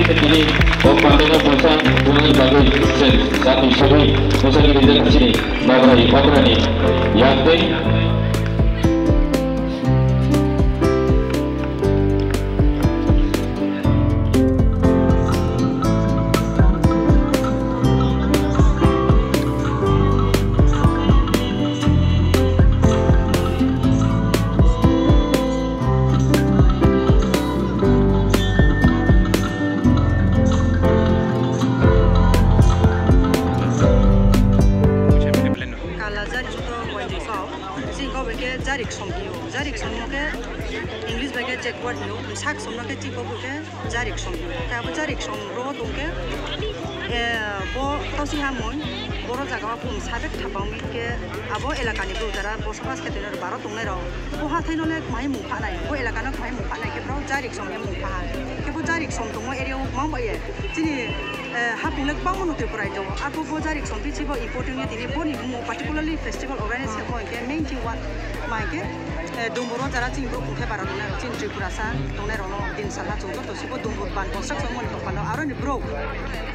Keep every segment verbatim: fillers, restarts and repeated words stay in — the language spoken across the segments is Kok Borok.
Tini kok pandai no bwsa bwrwini bagwi se jati sagwi bwsani rijak chini nograi okrani yak tei. Kala jari joto waidi kau, chini kau bai khe jari ksom hino. Jari ksom no khe English bai khe jackpot hino. Sak ksom no khe chini kau bai khe jari ksom hino. Khe abo jari ksom ro tong khe, eh, bo tausi hamoi, boro jaga o bum sabek thapang mi khe abo elaka ni bru jara bosobas khe twi baro tongnai rok. Bo hathai no le kmai mung phanai, bo elaka no kmai mung phanai khe bro jari ksom ni mung pha. Khe bo jari ksom tongmo area o mang bai ye. Chini, eh, hapung le kwbangma no Tripura tongo. Arphuh bo jari ksom bisingo important ya tini boni mung particularly festival organize khe bo hwnkhe main thing one ma hwnkhe, eh, Dumbur o jara chini bro hwnkhe bara tongnai rok chini Tripura sa tongnai rok no din sal ha chwng joto sibo Dumbur ban construction mani tongphano aro ni bro,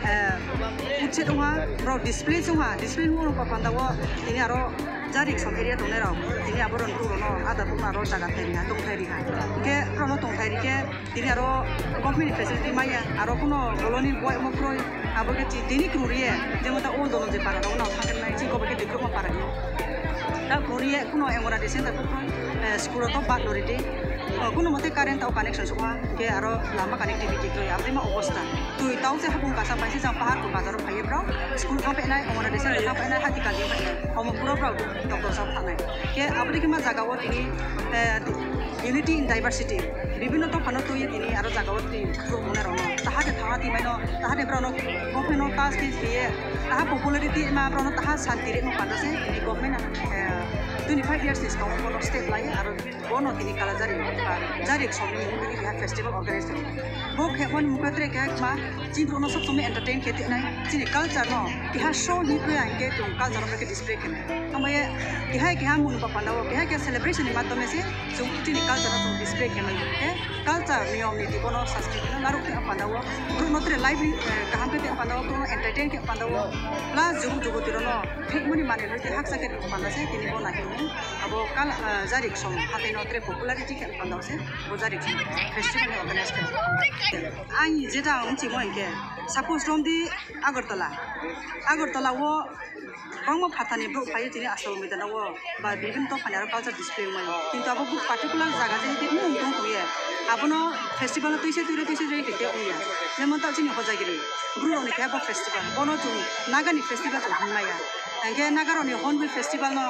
eh, utse tongha bro display chwngha display wng rok panda o tini aro jari ksom area tongnai rok tini abo rok bro no ada tongma aro jaga thai riha tong thai riha hwnkhe bro no tong thai rikhe. Tini aro government ni facility maya, aro kuno koloni boi omo kroi, abo khe chi-, tini kwrwngriye, jemon ta old Dhananjay para rok no thangkhe nai, chini kobo khe development para hino. Ta kwrwngriye kuno Anganwadi center bo kroi, eh, school rok to bad lori di. Oh, kuno mote current o connection sokha, hwnkhe aro lama connectivity kroi, aboni ma obosta. Twi tao se hapung kasa bai se jang pahar ko bazar o phaiye bro, school thang phainai, Anganwadi center thang phainai, hati kali phainai, omo pura bro doctor sa phanai. Khe aboni khe ma jaga o tini, eh, Unity in diversity. Bibhinno dophano twiwi tini aro jagao twi khulumnai rokno taha de thawa twi maino, taha de borokno government no task khe khiye, taha popularity ma borokno taha santi rikma panda se tini government, eh, twenty five years ni skango bono step lai aro bono tini Kalajari ba Jari Ksomni mungwi tini keha festival organize khlai. Bo khe mani mukha tere keha ma chini borokno sob somoi entertain khe tongnai, chini culture no keha show hinwi ang khe chwng culture no khe display khe nai. Tamo ye keha keha mung ba panda o keha keha celebration ni madhyome se chwng chini culture no chwng display khe mano. Khe culture niyom niti bono sanskrit no narwk twi panda o borok no tere live, eh, kaham khe tei panda o borok no entertain khe panda o plus jugu jugu twi rok no thik mani mani rwtwi haksa khe panda se tini bo nai hwnwi abo kal, eh, Jari Ksom hatai no tere popularity khe panda o se bo Jari Ksom festival ni organize khe. Ani jeta ang chimo hinkhe suppose romdi Agartala, Agartala o bangma phatarni borok phaiwi tini Asal Moidana o ba bibhinno dophani aro culture display wngmani. Kintu abo bo particular jaga je tei wng tong tongye, abono festival o twise twiro twise jai tongkhe wngya. Jemon ta chini Hojagiri, Bru rokni khe bo festival, bono chwng Nagani festival chwng hwnmaya. Hwnkhe Nagarokni Hornbill Festival no,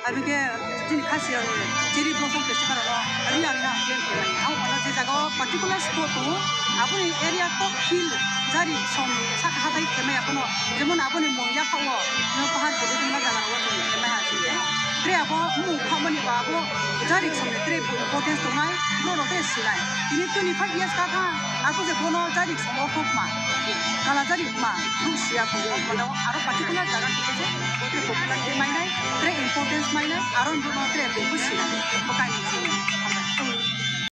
abikhe chini Khasirokni Cherry Blossom Festival no riyangna claim khlaimani. Ang ono je jaga o particular spot tongo, aboni area tok hill Jari Ksomni saka hatai khlaimaya phano, jemon aboni mung yaphao no pahar kwbangma jaga rogo chwng khlaimaha chwngkhe. Tre abo mung phamani ba abo Jari Ksomni tre importance tongnai, borok tre sinai. Tini twenty five years kha kha, ako je bono Jari Ksom ortho kma, Kalajari kma, buk siya kho, mane aro particular jaga khe je bo tre popular khe mainai, tre importance mainai, aro bono tre bukbo sinai, bo kainwi chini.